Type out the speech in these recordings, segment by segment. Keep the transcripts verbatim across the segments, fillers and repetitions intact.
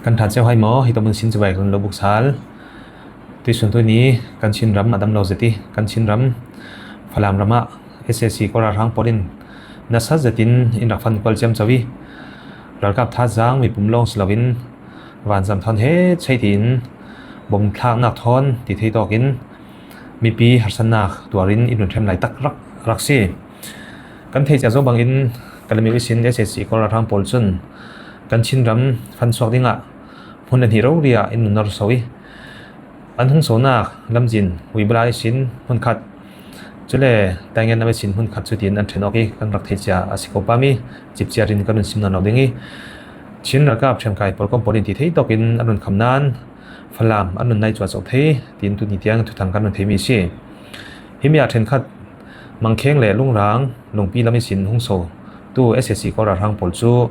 Kan ṭha ceu hai maw, hi tawh mun sin chibai kan lo buk sal. Tuisun tuni kan Chin ram a dam lo zet i, kan Chin ram Falam ramah S A C Kawl ralhrang pawl in nasa zetin in rak fan kual ciamco i, ralkap thazaang mipum lawng si loin vanzam thawn he chei tiin bom thlaknak thawn ti thei tawkin mipi harsatnak tuarin in run ṭhem lai tak rak rak si. Kan theih cia zo bangin Kalemyo ihsin S A C Kawl ralhrang pawl cun kan Chin ram fan suak dingah hmun le hnih rori ah in nun nor so i, an hung sonak lamzin Wibla ihsin hmunkhat, cule Taingen lam ihsin hmunkhat cutin an ṭhen awk i, kan rak theih cia a si ko pami cipciar in kan run sim nawn lo ding i, Chin ralkap ṭhiamkai pawlkom pawl in ti thei tawkin an run kham nan Falam an run nai cuahcoh thei tiin tuni tiang thuthang kan run theimi a si. Himi ah ṭhenkhat Mangkheng le Lungrang, Lungpi lam ihsin hung so tu S A C Kawl ralhrang pawl cu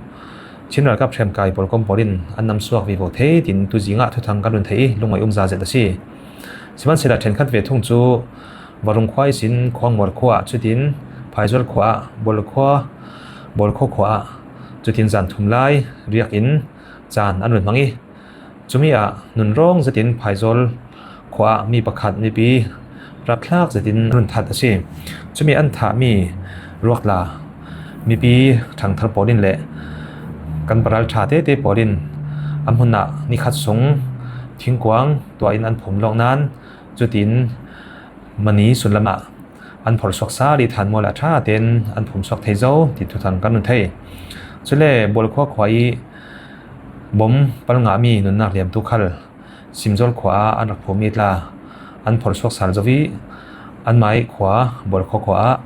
Chin ralkap ṭhiamkai pawlkom pawl in an namsuak vivo thei tiin tuzing ah thuthang kan run theih i, lungngaih umza zet a si. Sihmanhsehlaw ṭhenkhat ve thung cu Varung khua ihsin Khuangmuar khua ah, cutin Phaizual khua ah, Bawlkhua, Bawlkhua khua ah, cutin zan thum lai riak in caan an run hmang i, cumi ah nunrawng zetin Phaizawl khua ah mi pakhat mipi rapthlak zetin an run that a si. Cumi an thahmi ruak tla mipi ṭhangthar pawl in le kan paralṭha tete pawl in a hmun ah nikhat sung thingkuang tuah in an phum lawng nan, cutin mani sunlam ah an phorhsuak sal i, thanmual a ṭha tein an phumsuak thei zo ti thuthang kan run thei. Cule Bawlkhua khua i bom pal ngahmi nunnak liamtu khal Simzawl khua ah an rak phum i tla an phorhsuak sal zo i, anmai khua Bawlkhua khua ah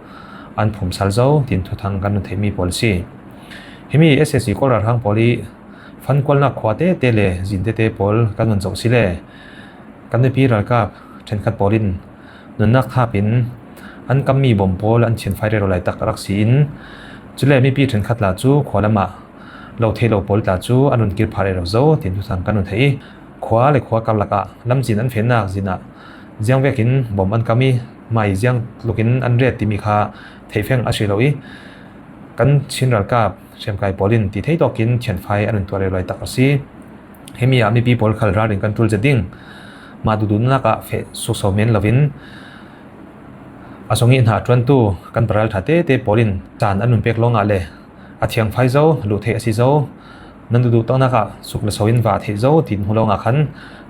an phum sal zo tiin thuthang kan run theihmi pawl a si. Himi S A C Kawl ralhrang pawl i fan kualnak khua tete le zin tete pawl kan run zoh si le kan mipi ralkap ṭhenkhat pawl in nunnak thap in an kammi bom pawl an thianfai rero lai tak a rak si in, cule mipi ṭhenkhat tla cu khua lam ah lo theih lo pawl tla cu an run kir phah rero zo tiin thuthang kan run theih i, khua le khua karlak ah lamzin an fehnak zin ah ziangvekin bom an kam i, mai ziang tlukin an ret timi kha theihfeng a si lo i, kan Chin ralkap ṭhiamkai pawl in ti thei tawkin thianfai an run tuah rero lai tak a si. Himi ah mipi pawl khal ralrin kan ṭul zet ding. Mah duhduhnak ah feh sukso men loin a sung i hna ṭuantu kan paralṭha tete pawl in caan an run pek lawngah le a thiangfai zo, luh theih a si zo, nan duhduh taknak ah suk le so in vah theih zo tiin hmu lawngah khan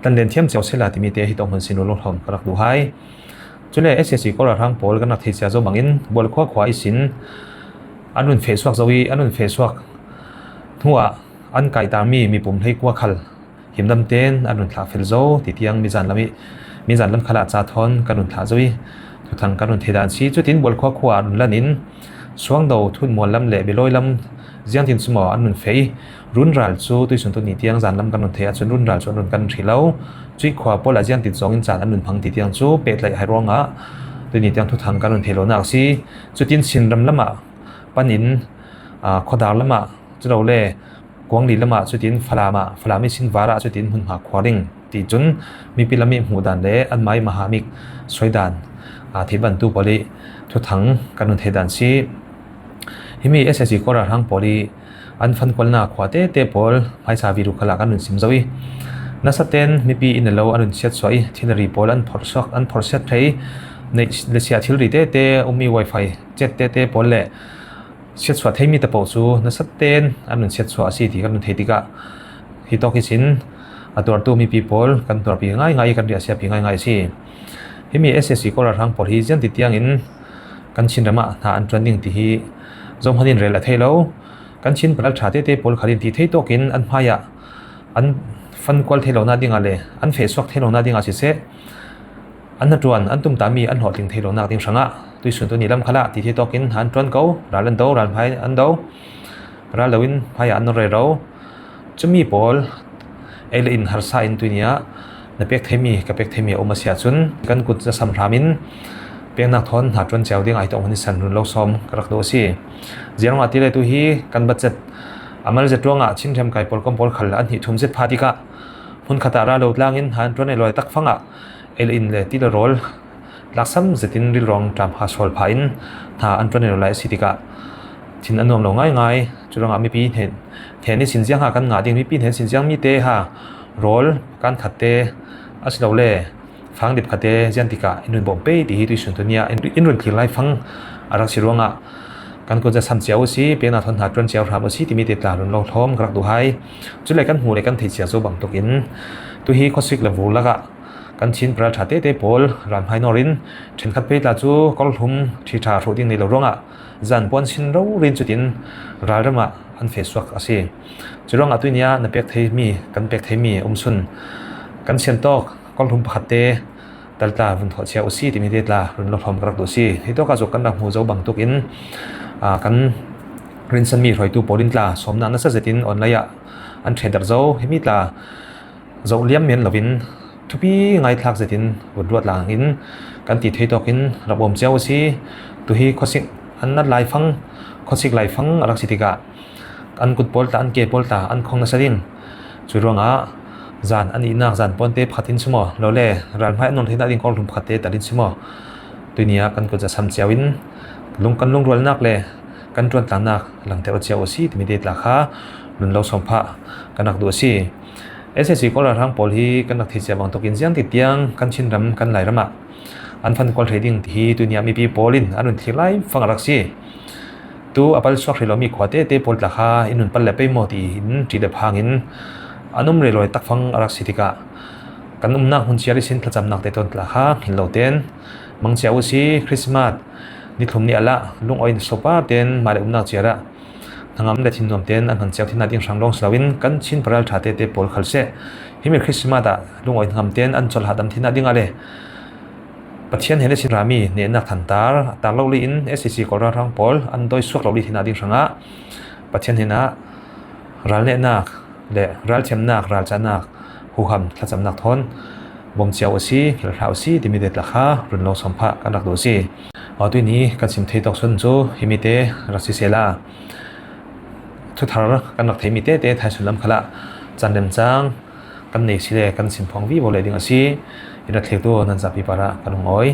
tlan len thiam cio sehla timi te hi tawh hmun sin run lo hlawm ka rak duh hai. Cule S A C Kawl ralhrang pawl kan rak theih cia zo bangin Bawlkhua khua ihsin an run feh suak zo i, an run feh suak hnuah an kaihtarmi mipum hleikua khal himdam tein an run thlah fel zo ti tiang mizan lam i, mizan lam khal ah ca thawn kan run thlah zo i, thuthang kan run thei dan si. Cutin Bawlkhua khua ah run lan in Suangdo, Thutmual lam le Bilawi lam ziangtin cu maw an run feh i, runral cu tuisun tuni tiang zan lam kan run thei ahcun runral cu an run kan hrih lo. Cuih khua pawl ah ziangtin zong in caan an run hmang ti tiang cu pehtlaih hai ruangah tuni tiang thuthang kan run thei lonak a si. Cutin Chin ram lam ah pan in, aa, Khuadar lam ah, culole Kuangli lam ah, cutin Falam ah, Falam ihsin Var ah, cutin hmunhma khua ring ti cun mipi lam i hmuh dan le anmai mahamik suai dan, aa, theih bantu pawl i thuthang kan run thei dan si. Himi S A C Kawl ralhrang pawl i an fankualnak khua tete pawl hmaisa viru khal ah kan run sim zo i, nasa tein mipi inn le lo an run siatsuah i, thilri pawl an phorhsuak, an phorhsiat thei, neih le siah thilri tete, ummi wifi cet tete pawl le siatsuah theimi te paoh cu nasa tein an run siatsuah a si ti kan run thei tikah, hi tawk ihsin a tuartu mipi pawl kan tuarpi ngaingai i kan riahsiapi ngaingai a si. Himi S A C Kawl ralhrang pawl hi ziangti tiangin kan Chin ram ah hna an ṭuan ding ti hi zohhmanh in rel a thei lo. Kan Chin paralṭha tete pawl khal in ti thei tawkin an hmaiah an fankual thei lonak dingah le an fehsuak thei lonak dingah siseh, an hnaṭuan an tumtami an hlawhtling thei lonak ding hrangah tuisun tuni lam khal ah ti thei tawkin hna an ṭuan ko, ral an do, ral hmai an do, ral loin hmaiah an rero. Cumi pawl ei le in harsa in tuini ah na pek theimi, ka pek theimi a um a si ahcun kan kut zasam hram in peknak thawn hna ṭuan cio dingah hi tawk hmun i san run lo sawm ka rak duh a si. Ziangruangah ti le tu hi kan budget a mal zet ruangah Chin ṭhiamkai pawlkom pawl khal an hnih thum zet pha tikah hmunkhat ah ral lo tlangin hna an ṭuan ei lo lai tak fangah ei le in le ti le rawl laksam zetin rilrawng ṭam ha sawl pha in hna an ṭuan ei lo lai a si tikah Sin a nuam lo ngaingai. Curuangah mipi hnen, hnen i sin ziang ha kan ngah ding, mipi hnen sin ziang mite ha, rawl kan khatte a si lo le fang dip khatte zian tikah in run bawm pei ti hi tuisun tunia in, in run thlir lai fang a rak si ruangah kan kut za sam cia uh si, piakna thawn hna ṭuan cia uh hram uh si timi te tla run lo thlawm ka rak duh hai. Cule kan hmuh le kan theih cia zo bang tukin tuhi khuasik le vur lakah kan Chin paralṭha tete pawl ral hmai nawrin ṭhenkhat pei tla cu kawlhlum ṭhi ṭha hruh ding nei lo ruangah zan puan sin rori in cutin ralram ah an feh suak a si. Curuangah tuinia na pek theimi, kan pek theimi um sun kan siantawk kawlhlum pakhatte tal tla vun thawh cia uh si timi te tla run lo thlawm ka rak duh si. Hitawkah zuk kan rak hmu zo bang tukin, aa, kan rinsanmi hruaitu pawl in tla sawmnak nasa zetin online ah an ṭhen darh zo. Himi tla zoh liam men loin thupi ngaithlak zetin vun ruat lang in kan ti thei tawkin rak bawm cia uh si. Tuhi khuasik an nat lai fang, khuasik lai fang a rak si tikah an kut pawl tla, an ke pawl tla an khong nasa ding. Curuangah zan an ihnak zan puante pakhat in si maw, lole ral hmai an nuam theinak ding kawlhlum pakhatte tal in si maw, tuinia kan kut za sam cia uh in lung, kan lungrualnak le kan ṭuantlangnak langter aw cia uh a si timi te tla kha run lo sawm phah kan rak duh a si. S A C Kawl ralhrang pawl hi kan rak thei cia bang tukin ziang ti tiang kan Chinram, kan Lairam ah an fan kual thei ding ti hi tuinia mipi pawl in an run thlir lai fang a rak si. Tu a pal suak hrih lomi khua tete pawl tla kha in nun pal le pei maw tiin ṭih le phangin an um rel lawi tak fang a rak si tikah kan umnak hmun ciar ihsin thlacamnak te tawn tla kha hngilh lo ten mang cia uh si. Christmas ni thlum ni a lah lungawi na sopar ten mah le umnak ciar ah hnangam le thinnuam ten an hman cia uh thina ding hrang lawng si loin kan Chin paralṭha tete pawl khal seh himi Christmas ah lungawi hnangam ten an colh hahdam thina ding ah le Pathian hnen ihsin rami nehnak thantar a tar lo li in S A C Kawl ralhrang pawl an dawi suak lo li thina ding hrangah Pathian hnenah ral nehnak le ral thiamnak, ral cahnak, huham thlacamnak thawn bawm cia uh a si, hngilh hlah uh a si timi te tla kha run lo sawm phah kan rak duh a si. Aw, tuini kan sim thei tawk sun cu himi te rak si sehla thuthar kan rak theimi tete thaisun lam khalah can remcang kan nei si le kan sim phuang vivo leh ding a si. I rak thlirtu nan zapi parah kan hung awi.